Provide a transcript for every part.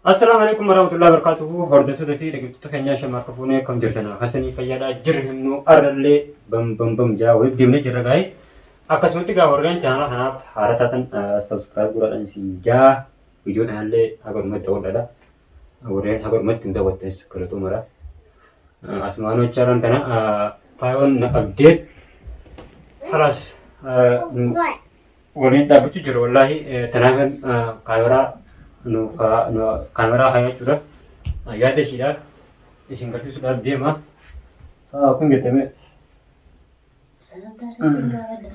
Assalaamu alaikum warahmatullahi wabarakatuhu. Hordoftoota fi dhaggeeffattoota keenyaa shamaa akka fuunee akkam jirtan hasanii fayyaadhaa jirra himnuu arrallee bam bam bam jaa walitti deemnee jirra gaa'ee. Akkasumatti gaa warreen chaanala kanaaf haara taatan subscribe godhaadhaan isin jaa viidiyoo kanallee haga dhumatti daawwadhaadha. Warreen haga dhumatti hin daawwattanis galatoomaadha. Asumaan hojjaaran tana faayoon na qabdee halaas waliin dhaabbachuu jira wallaahi tanaafan kaameraa nu kaameraa kaayachuudha yaada ishiidha isin garsiisuudhaaf deema kun jettame Sagantaa irratti gaafadha.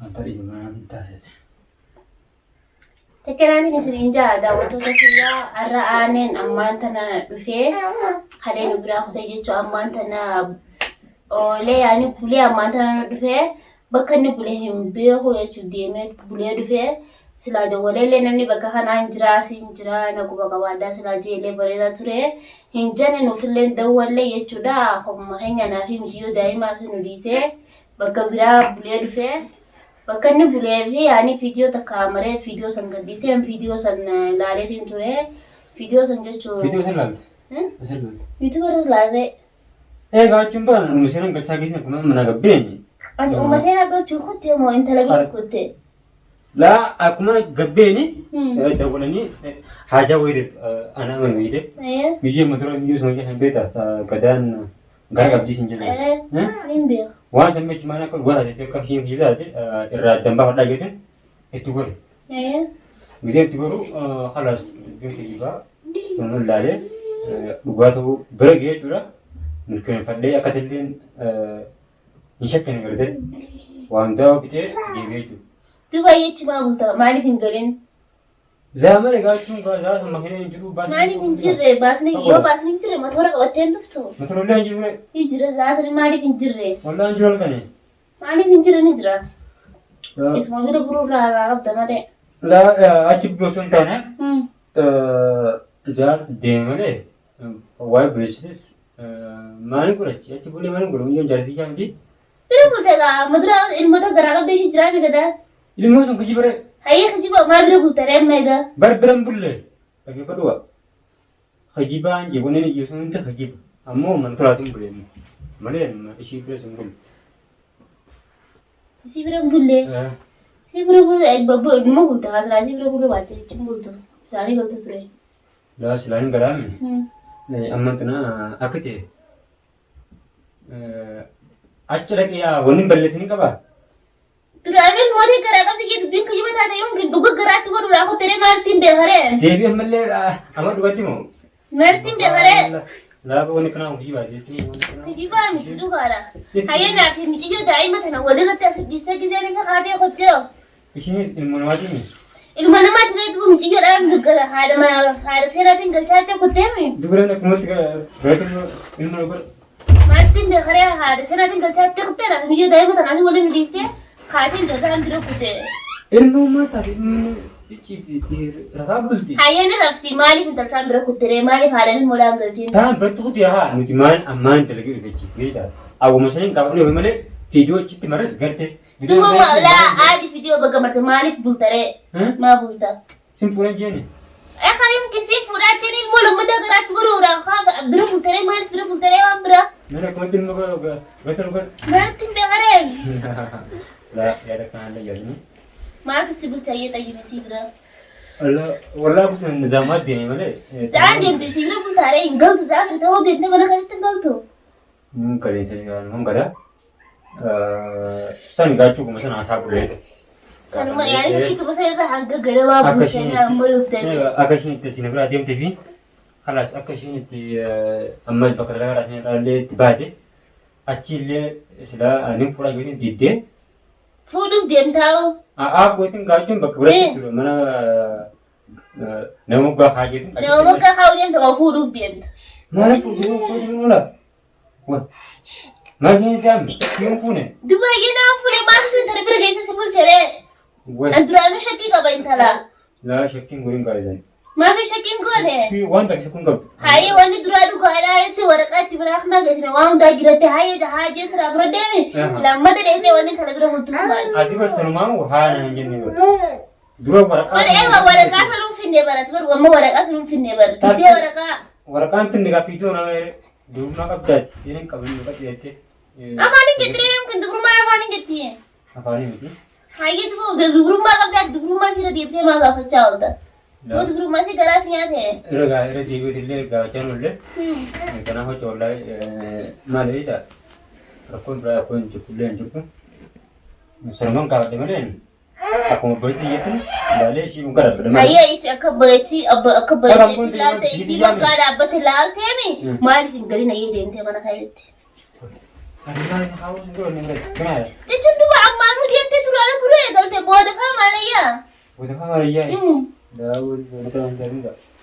wanta isin mana taasise. Tekkelaamin isiniin jaa daawwattoota kiyyaa har'a aaneen ammaan tana dhufee kalee nu biraa kutee jechuun ammaan tana oolee yaani bulee ammaan tana nu dhufee bakka inni bule hin beeku jechuun deemee bulee dhufee silaa dawwaleellee namni bakka kanaa hin jiraa siin jiraa na quba qabaadhaa silaa jeelee bareedaa ture hin jenne nuufillee dawwallee jechuudha akkuma keenya naa fi miciyyoo daa'imaa sun nu dhiisee bakka biraa bulee dhufee. Bakka inni bulee fi ani viidiyoo takka maree viidiyoo san gadhiisee an viidiyoo san laaleetiin ture. Viidiyoo san jechuun. Viidiyoo san laalte? San laalte? YouTube irra laalee. Ee gaachuun bara uumma seenaan galchaa keessa akkuma mana gabbeen. Ati uumma seenaa galchuu kuttee moo intala bira kuttee? Laa akkuma gabbeeni dawwalanii haajaa wayii ana amanu jedhe. Miyyee motora miyyuu sama jedhan beektaa gadaan gara qabdii sin jedhan. Hin beeku. Waan san beektu maal akka dhugaa taate akka isheen fi taate irraa addan baafadhaa jeetin itti godhe. Gisee itti godhu halaas dubbiin kiyyibaa sun laalee dhugaa ta'uu bira ga'ee jechuudha. Mirkaneeffadhee akka tilleen hin shakkine gartee waan hundaa fixee deebi'ee jechuudha. Duuba jechi maa bulta maaliif hin galin? Zaamana gaachuun gaa zaata makiina hin jiru baasni. Maaliif hin jirre baasni yoo baasni hin jirre motora qabattee hin dhuftu? Motorollee hin jiru. Ni jira zaasni maaliif hin jirre? Wallaan jiru halkani. Maaliif hin jirre ni jira. Isuma bira buruu irraa irraa qabda malee. Laa achi buluu osoo hin taane zaat deeme malee waa'ee buleessitis maaliin godhachi achi bulee maaliin godhu miyyoo jaartii yaa miti. Bira bulte gaa mudura ilmoota garaa qabdee ishee jiraa mi gadaa. Ilmoo sun kijiba ree. Hayyee kijiba maa bira bulta ree amma egaa. Bar biran bulle dhaggeeffadhu waa. Kijibaan jee wanni inni sun hundi kijiba. Ammoo man turaatiin bulee malee ishii bira sun bulle. Isii bira hin bulle. Isii bira bulle numa bulta haasraa isii bira bulle baatte jechuun bultu. Silaanii galtu ture. Laa silaan hin galaame. Amma tana akka ta'e achi dhaqee wanni hin balleessin hin qabaa. Duraameen mootii garaa qabdi jee dubbiin kijiba taate yoon gin dhuga garaatti godhuudhaa kotteree maaltiin beekaree? Deebii ammallee amma dhugatti moo? Maaltiin beekaree? Laafa wanni kanaa kijibaa jechuun wanni kanaa. Kijibaa miti dhugaadha. Hayyee fi miciyyoo daa'ima tana walirratti as dhiistee gizee bifa kaatee kottee. Ishinis ilma namaatii mi? Ilma namaati ree duba miciyyoodhaan gara haadha haadha seeraatiin galchaa jettee kutteemi. Dubaraan akkumatti biratti ilma nama godha. Maaltiin beekaree haadha seeraatiin galchaa jettee kutteera. Miciyyoo daa'ima tanaas waliin dhiiftee kaatee intaltaan bira kutte. Ilma uumaa taate ilmi rakaa bulti. Hayyee ni rafti maaliif intaltaan bira kutteree maaliif haadha ilmoodhaan galchiin? Taan biratti kuti haa nuti maal ammaan dalagee dhufe jechuudha. Awwuma saniin qabadhu malee fiidiyoo achitti maras garte. Duba laa aadi fidiyoo baga marte maaliif bulta ree? Maa bulta? Sin fuudhan jeeni. Eka yumkin sin fuudhaattiin ilmoo lammataa garaatti godhuudhaan kaa bira bulta ree maaliif bira bulta ree waan biraa? Mana akkamatti ilmoo gata dhugan. Maaltti hin beekaree? Laa yaada kanaan yaadni. Maaltu si bulcha ayyee xayyime si bira? Wallaa kusa nizaamaa deeme malee. Za'aan deemtu si bira bulta ree hin galtu za'aa bira ta'uu deemtee mana kanatti hin galtu. Mun kaleessa mun gada. San gaachuu kuma sana haasaa bulee. Sanuma yaani fakkii tuma sana irra hanga ganamaa bultanii amma dhuftanii. Akka isheen itti isin biraa deemtee fi kalaas akka isheen itti amma bakka dalagaa isheen irraa illee itti baate achi illee silaa nin fuudhaa yookiin diddee. Fuudhuuf deemtaa A'aa fuutiin gaachuun bakka biraatti jechuudha mana nama moggaa kaajeetiin. Nama moggaa kaa'uu deemta moo fuudhuuf deemta? Maal fuudhuuf oola? Maal hin siin fuune? Duba yenaa fuune maal sun intala bira geesse si bulcheree? An duraanuu shakkii qaba intala. Laa shakkiin godhin gaarisan. Maafi shakkiin goone? Waan takka shakkuun qabdu. Hayyee wanni duraa dhugaadhaa jetti waraqaa itti biraa kana geessine waan hundaa jiratte hayyee haajee siraa bira deemi. Lammata dheetee wanni intala bira bultuuf maali? Ati barsanumaa haa naan jenne godhu. Dura waraqaa. Wal eewa waraqaa sanuu finne barate bar amma waraqaa sun hin finne bar. Fiddee waraqaa. Waraqaan tun egaa fiitoo nama durbummaa qabdaati. Inni hin qabin maqaa dhiyaate. Afaan hin jettiree yookiin dubrummaa afaan hin jetti. Afaanii miti. Hayyee duba dubrummaa qabdaa dubrummaa sirra deebitee maa gaafachaa oolta. Yoo dubrummaa si garaa si nyaate. Irra gaa irra deebi'uuti illee gaafachaa oollee. Kanaaf hojii wallaahi maal jedha rakkoon biraa rakkoon hin jirtu illee hin jirtu. Sanumaan gaafadhe malee akkuma obboleetti jettu ilaalee ishii muka dhaabbate malee. Hayyee isi akka obboleetti akka obboleetti Rakkoon laalte jiru isii yaame. moggaa dhaabbate laalteemi Mm. maaliif hin galin hayyee deemtee mana keetti. Jechuun duba ammaanuu deemtee duraana buluu eegalte booda faa maalayyaa.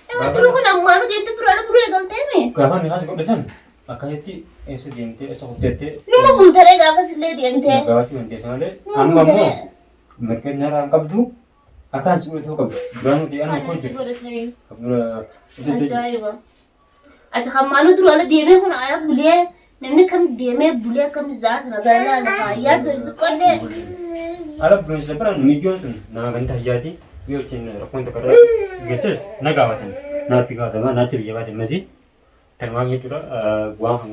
Nama duruu kun ammaanuu deemtee duraana buluu eegalteemi. Gaafa ni haasa godhe san akkasitti eessa deemtee eessa kuttettee Numa bultaree gaafas illee deemtee. gaafachuu dandeessa malee Numa amma immoo bultaree. mirga hin qabdu akkaan si godhe ta'uu qabdu duraan nuti anuma Kan kun si jiru. godhatanii. Abdura Ajaa'iba. Ati hammaanuu duraana deemee kun ala bulee namni kam deemee bulee akkam zaata na gara lafa yaaddu xiqqollee. Ala bulunsa biraan miidiyoon sun nama ganda hayyaati yoo ittiin rakkoon tokko irra geesses na gaafatan naatti gaafatama naatti biyya baate masii tanumaan jechuudha waan kan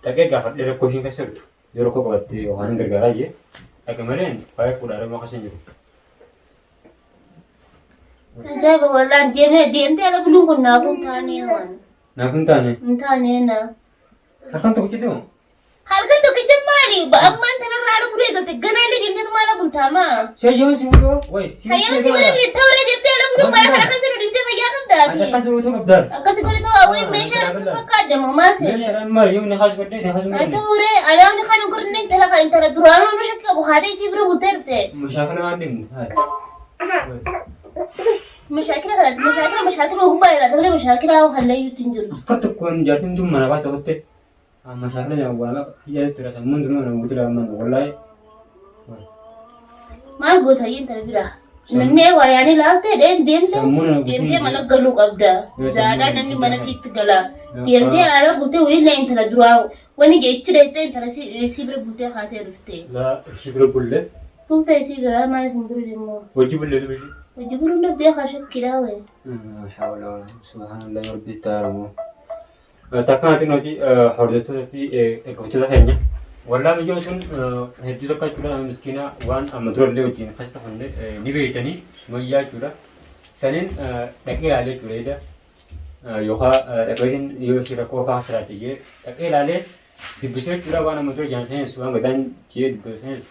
dhaqee gaafadhee rakkoo isheen keessa jirtu yoo rakkoo qabatte yookaan hin gargaaraa jee dhaqe malee waa'ee fuudhaa dhimma keessa hin jiru. Ajaa'iba wallaan deemee deemtee ala buluun kun naaf hin taane waan. Naaf hin taane. Hin taane na. Halkan tokkicha deemu. Halkan tokkicha maali? Ammaan tanarraa ala buluu eegalte ganaa illee deemtee maala bultaamaa? Seeyyoon si buloo wayi. Hayyama si godhe deemtee warra deemtee ala buluu mara kana keessa nu dhiiftee fayyaa qabdaati. Akkas utuu qabdaar. Akkasi godhe ta'uu hawwii meeshaa irratti fakkaatamu maal seete? Meeshaan maali yoo inni haas godhee inni haas Ati godhee. uree alaamni kan hin godhinne intala kan intala duraanuu nu shakki qabu haadha isii bira bultee dhufte. Mushaakala waan deemnu. Mashaakila kanatti mashaakila mashaakila ogummaa irraa ta'ulee mashaakila hallayyuutti hin jiru. Afur tokkoon jaartiin tun mana baate qotte. Mashaakala waa hiyyaa tura sammuun tun mana guutuu dha mana wallaahi. Maal goota hayyee intala biraa? Namni waa yaanii laaltee deemtee Sammuun na guutuu deemtee mana galuu qabda. Yoo Zaadhaa sammuun namni na mana guutuu fiitti gala. Deemtee haala bultee waliin intala duraa wani jechi dheettee intala si bira bultee kaatee dhufte. Laa ishii bira bullee. Bultee isii biraa maaliif hin bulu immoo? Hojii bullee dubi. Hojii buluun dhabdee haa shakkiidhaa wayii. Hawla subhanallah rabbi taaramu. Takka ati nuti hordoftoota fi eeggattoota keenya. Walaa biyyoon sun hedduu takka jechuudha miskiina waan amma durallee wajjin akkas ta'anne ni beektanii sumayyaa jechuudha. Saniin dhaqee ilaalee jechuudha ida yookaan dhaqeetiin yoo ishee rakkoo fa'aa siraate jee dhaqee ilaalee dubbisee jechuudha waan amma dura jaansanis waan gadaan jee dubbisanis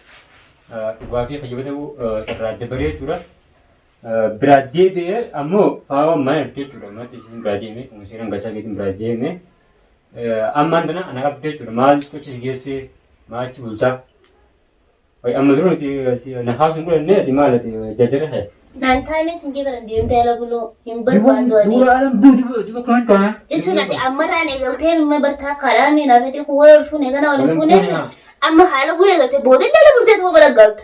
dhugaa fi fayyada ta'uu irraa dabaree jechuudha. Biraa deebi'ee ammoo faawaa mana ergee jechuudha. Manatti isiin biraa deeme umusiiraan galchaa keetiin biraa deeme. Ammaan tana ana qabdee jechuudha. Maal gochis geessee maachi bultaa. Amma dura nuti na haasuun godhannee ati maal ati jajjara ta'e. Naan taanee sin jee deemtee ala buluu hin barbaadu ani. Dura alam duuti duuba kan taana. Jechuun ati ammarraan eegaltee dhimma bartaa kaadhaan ni naafete kun wal fuune gana wal fuune amma haala buluu eegalte booda illee ala bultee tuma bira galta.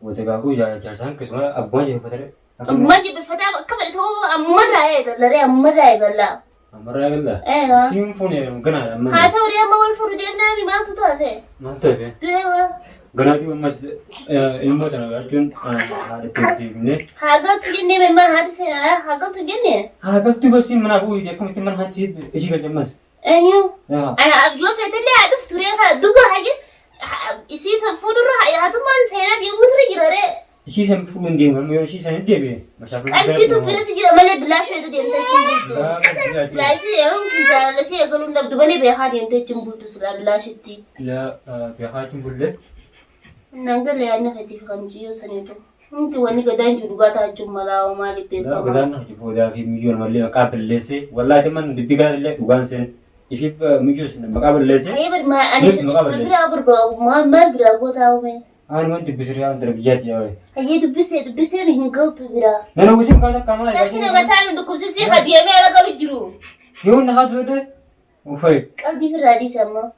Wanta gaafuu jaarsaan keessumaa abbaan jibbifatare. Abbaan jibbifataa akka fedhe ta'uu ammarraa eegallaree ammarraa eegalla. Ammarraa eegalla? Eega. Siin fuune ganaa amma. Haa ta'u ree amma wal fuudhu deemnaa maaltu taate? Maal ta'e? Eega. Ganaa fi ammas ilmoo tana jechuun haadha itti deebinee. Haa galtu jennee memmaa haati seenaa haa galtu jennee. Haa galtu basiin manaa bu'uu akkamitti mana haati ishii galche ammas. Eenyu? Yaa. Ana yoo feetellee haa dhuftu ree kana duba haje isii san fuudhurra haatummaan seenaa deemuu ture jira ree. Ishii san fuudhuu hin deemu yoo ishii san hin deebi'e mashaakilli Qalbiitu bira si jira malee bilaashuu eega deemtee achiin bultu. Silaa isii yeroo jaalala si eegaluu hin dhabdu malee beekaa deemtee achiin bultu silaa bilaashitti. Laa beekaa achiin bullee. Naan galee yaadni keetiif kan mucayyoo saniitu. Hundi wanni gadaan jiru dhugaa ta'achuun malaa hoo maaliif beekama? Gadaan hojii boodaa fi miyyoo namallee maqaa balleessee wallaahi man dubbii kana illee dhugaan seen ishiif miyyoo maqaa balleessee. Ayee bar maa ani Nus maqaa isuma balleesse. biraa barbaadu maal maal biraa gootaa uume? Aan waan dubbisiree waan dara biyyaati yaa wayi. Hayyee dubbistee dubbistee hin galtu biraa. Nana wisiin kaan akka maali? Laakiin mataa nu dhukkubsisee hadiyeemee ala galu jiru. Yoo na haasoo dee ufai. Qabdii firraa dhiise amma.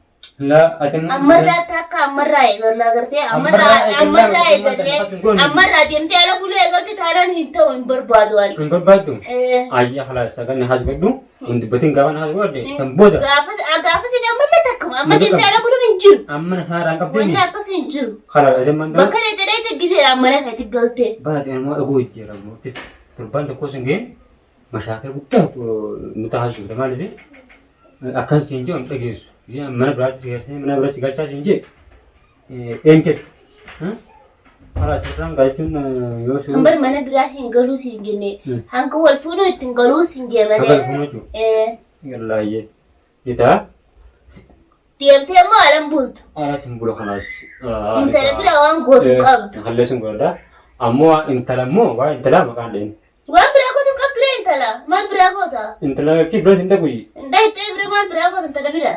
Laa ati Ammarraa takka ammarraa eegallaa gartee ammarraa Ammarraa ammarraa eegallaa, eegallee ammarraa deemtee ala buluu eegalte taanaan hin ta'u hin barbaadu ani. Hin barbaaddu. Eh, Ayya khalaas sagal na haasoo hin dubbatin gaafa na haasoo dee san booda Gaafas gaafas ammallee takkuma amma deemtee ala buluun hin jiru. amma na haaraan Wanni qabdee akkas hin jiru. khalaas ati ammaan Bakka dheedhee dheedhee gizeedhaan mana keetti galtee. Bara ati ammoo dhaguu jijjiiramu. Torbaan tokko sun ga'e. Mashaakala guddaa nu tahaa jirta maaliif akkan siin jedhu hin dhageessu. Mana biraatti si galchee mana bira si galchaa siin jee een jedhu. Karaa sirraan galchuun yoo si Hambar mana biraa hin galuu siin jenne. Hanga wal fuudhuu ittiin galuu siin jee Hanga malee. wal fuudhuu jechuudha. Eh, Yallaayyee. Ni ta'a. Deemtee immoo alan bultu. Alas hin bulu kanaas. Intala bira waan gootu qabdu. Hallee sun godhadha. Ammoo intala immoo waa intalaa maqaan dheen. Waan biraa gootu hin qabdu ree intala. Maal biraa goota? Intala fi biras hin dhagu. Dhayxee bira maal biraa goota intala bira?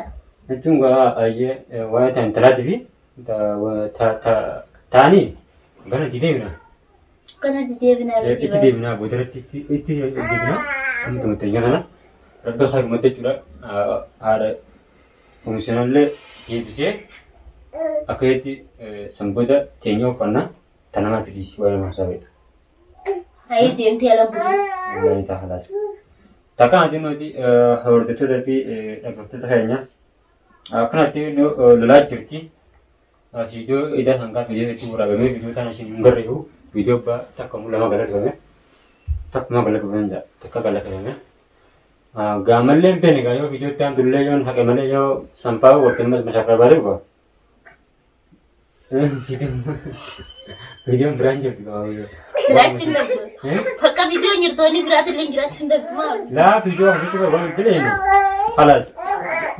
Jechuun gaa ayyee waa'ee ta intalaatii fi ta'anii gana itti deebina. Kana itti deebinaa miti Itti deebinaa boodarratti itti deebinaa. Amma tumteenya kana rabbi kaayumatti jechuudha haadha komishinallee deebisee akka itti sanboota teenya uffanna ta namaatti dhiisi waa'ee nama haasawaa. Hayii deemtee ala buluu. Wallahi ta halaas. Takka ati nuti hordoftoota fi dhaggeeffattoota keenya akkanatti lolaa jirti. Viidiyoo idaa sangaa viidiyoo itti waraabamee viidiyoo tana isheen hin garreefu viidiyoo abbaa takka lama galatifame takkuma galatifame jira takka galatifame. Gaamallee hin beekne gaa yoo viidiyoo itti aantullee yoon haqe malee yoo sanfaa walitti ammas mashaakala baatee dhufa. Viidiyoon biraan jirti gaa. Jiraachuu hin dhabdu. Bakka viidiyoon jirtu inni biraatillee jiraachuu hin dhabdu maal? Laa viidiyoo akkasitti waan hin jedheen. Kalaas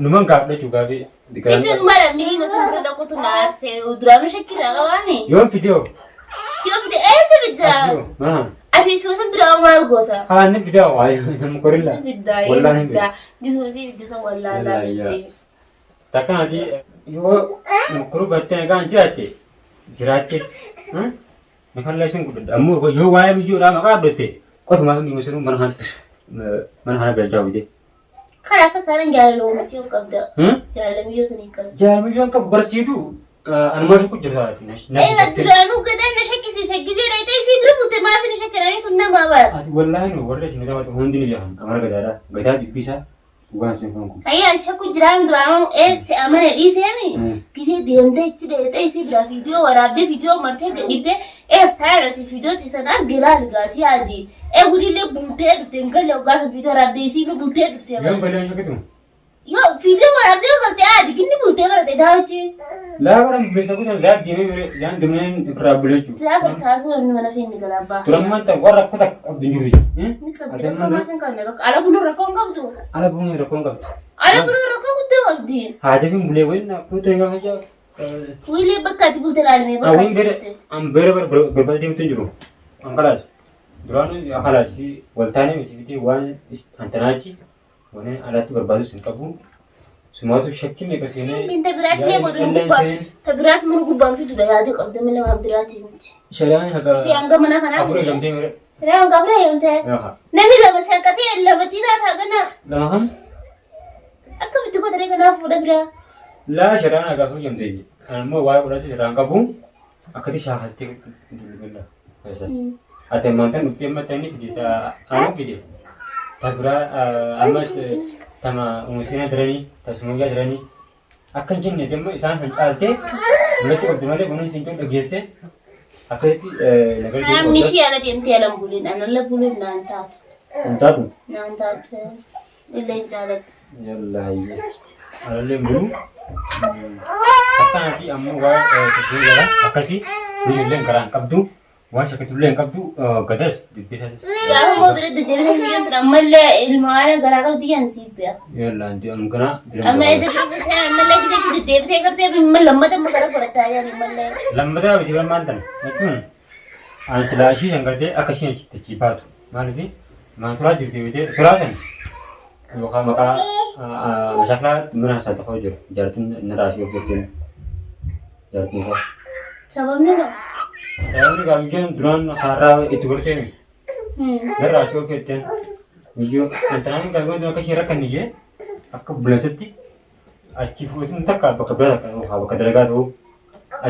numan gaafadha jechuudha gaafii. Jechuun mara mi'i osoo bira dhaqutu na aarse duraanuu shakkirraa qabaame. Yoom fidee? Yoo fide eessa fiddaa? Ati isuma san biraa maal goota? Haa inni fidaa waayee nama korilla. Fiddaa Wallaan hin fiddaa. Gisuma sii fiddisa wallaalaa jettee. Takka ati yoo mukkuruu battee nagaan jiraatte jiraatte nafallaa isin gudadha. Ammoo yoo waa'ee biyyoodhaa maqaa argatte qotumaa fi mi'uusinuu mana kana mana kana galchaa fide. Karaa akka isaan jaalala uumachuu qabda. Jaalala biyyoo sanii qabda. Jaalala biyyoon qabu barsiitu anumaa shakku jira ati. Eela duraanuu gadaan na shakkisiise gizee dhayxee isii bira bulte maaf na shakkananii tun namaa bara. Ati wallaahi nu warra isin gaafatu hundi ni beekan amara gadaadha. Gadaa dhibbisaa dhugaan isin kan kun. Ayyaa shakku jiraami duraanuu ee amane dhiiseemi gizee deemtee ichi dhayxee isii biraa viidiyoo waraabdee viidiyoo martee gadhiiftee ee istaayila si viidiyoo isan arge laali gaasii haji. Ee gudillee bultee dhufte hin galle hoggaasa viidiyoo waraabdee isii bira bultee dhufte. Yoom galee shakkitu? Yoo viidiyoo waraabdee yoo galte haadi ginni bultee barate daawwachi. Laa bara bilisa kutan zaat deemee bire jaan deemneen irraa bulee jechuudha. Silaa gartaasuu namni mana fe'in ni gala abbaa. Turammaan ta'u warra rakkoo takka qabdu hin jiru. Ni qabdi rakkoo maal hin qabne bakka ala buluu rakkoo hin qabdu. Ala bu'uun rakkoo hin qabdu. Ala buluu rakkoo guddoo qabdi. Haati fi bulee waliin kutu yoo hojjaa. Wiilee bakka ati bulte laalmee bakka Hawwiin ati bere bulte. an bere barbada deemtu hin jiru. An kalaas duraan kalaas waltaanee miti miti waan antanaachi waan alatti barbaadus hin qabu. Sumaatu shakkii meeqa seenee Minta biraatti mee godhu nu gubbaa. Ta biraatti mana gubbaan fidudha yaada qabda malee waan biraatti miti. Shari'aan haga Si hanga mana kanaa afur fide. eegamtee mire. Siree hanga afur eegamtee. Namni lama sanqatee lamatti taata gana Lama kan akkamitti godhanii kanaaf fuudha biraa. Laa shari'aan haga afur eegamtee. Kan immoo waa'ee godhatu shari'aan qabu akkati shaakaltee dulbilla. Ati ammaan tan dhuftee amma tani fide ta anuu fide ta biraa ammas tama umusinaa jiranii ta sumayyaa jiranii akka hin jenne damma isaan kan caaltee mul'achuu qabdi malee kunis isin kun dhageesse akkasitti nagar Namni ishii ala deemtee ala hin bulin ana ala buluun naan taatu. Hin taatu. Naan taatu. Illee hin jaaladhu. Yallaa alallee hin bulu. Akkanaa fi ammoo waa'ee tasgabbii gara akkasii biyya karaa hin qabdu waan shakkatullee hin qabdu gadas dubbisanis. Gaafa immoo bira deddeebisee biyyoon tun ammallee ilmaana garaa qabdi yan siif beeka. Yallaa anti amma kana Amma edda dubbisee ammallee gizeetti deddeebisee gartee imma lammata imma gara godhataa yan ammallee. Lammataa biti barmaan tana jechuun ani silaa ishii san gartee akka isheen achitti achii baatu maaliif maan turaa jirti bitee turaa san yookaan maqaa mashaklaa mana isaa tokko jiru jaartiin narraa ishee of jetteen jaartiin isaa. Sababni noo? Sababni gaaffiin duraan haaraa itti godhatee narraa ishee of jetteen iyyuu antanaan gaaffiin akka ishee rakkanne ishee akka buleessatti achi fuutiin takka bakka bira takka yookaan bakka dalagaa ta'uu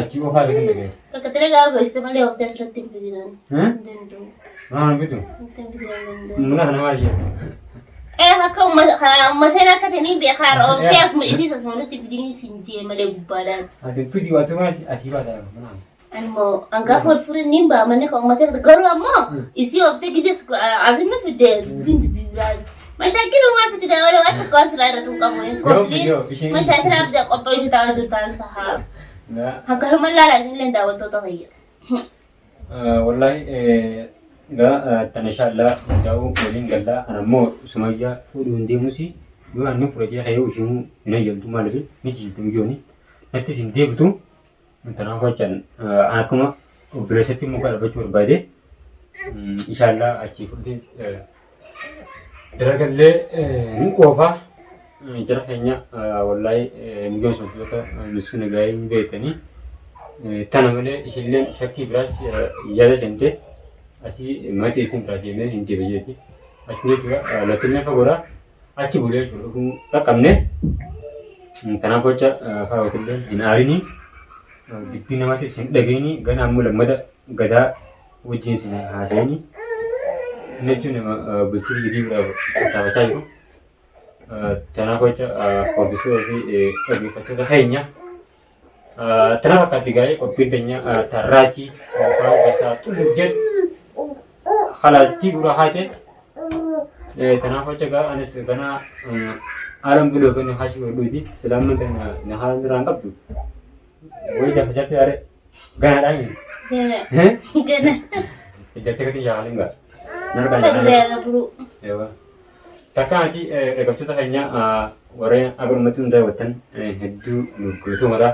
achi oofaa keessatti dhaga'e. Bakka dalagaa goosite malee oftee asirratti hin bidinan. Hin danda'u. Maal bitu? Hin danda'u. Mana kana maal jedhu? Eh akka umma seenaa akka ta'e ni beekaa oftee asuma isiis asuma nutti bidinii siin jee malee gubbaadhaan. Asin fidi waatu maal asii baata mana. Animmoo hangafa wal fuudhan niin ba'a manni kan uummata garuu ammoo isii oftee gisee asin nu fidde dubbiin dubbii biraa. Mashaakil uumaa sitti dabalee waan tokko waan siraa irratti hin qabu. Yoo, isheen- Mashaakil abjaa qopheessi ta'aa jirtaan sahaa. Hangaruma laalaa isinillee daawwattoota kiyya. Wallahi gaa tan inshallah ta'uu waliin gallaa ana immoo sumayyaa fuudhuu hin deemusi yoo anni fudhatee ka'ee ishiinuu hin hayyamtu maaliif ni jiibtu mijooni nattis hin deebitu kanaaf jechaan an akkuma obboleessatti muka dhaabbachuu barbaade inshallah achii fudhatee dalagallee ni oofa jara keenya wallahi mijoon sun fuudhata miskiina gaa'ee hin beektanii tana malee ishilleen shakkii biraas yaada seente asii maatii isin biraa deemee hin deebi'e jetti achi jechuudha lattillee fagoodha achi bulee jechuudha dhufuu dhaqqabne kanaaf jecha faawotillee hin aarinii dubbii namaatis hin dhageenii gana ammoo lammata gadaa wajjin isin haasa'inii jechuun nama bultii gidii biraaf taphachaa jiru. Kanaaf jecha hordoftoota fi dhaggeeffattoota keenya tana fakkaatti gaa'ee qophiin teenya tarraachii yookaan gosa xullu jedhu halaastii dura haate kanaaf jecha gaa anis gana alam buloo kan hashi godhuuti silaamman tana na haala irraan qabdu wayi dafa jarte are gana dhaami Gana. Gana. Ijatti kati shaakalin gaa narkaan Fagreera buru. Ewa. Takka ati dhaggeeffattoota keenya warreen agarumatti nu daawwattan hedduu nuuf galatoomada.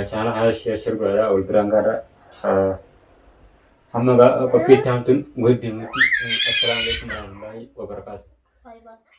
Chaanala kana share share godhadha wal biraan gaadha. Hamma qophii itti aantuun wal deemutti assalaamu alaikum warahmatullahi wabarakaatuh. Bye bye.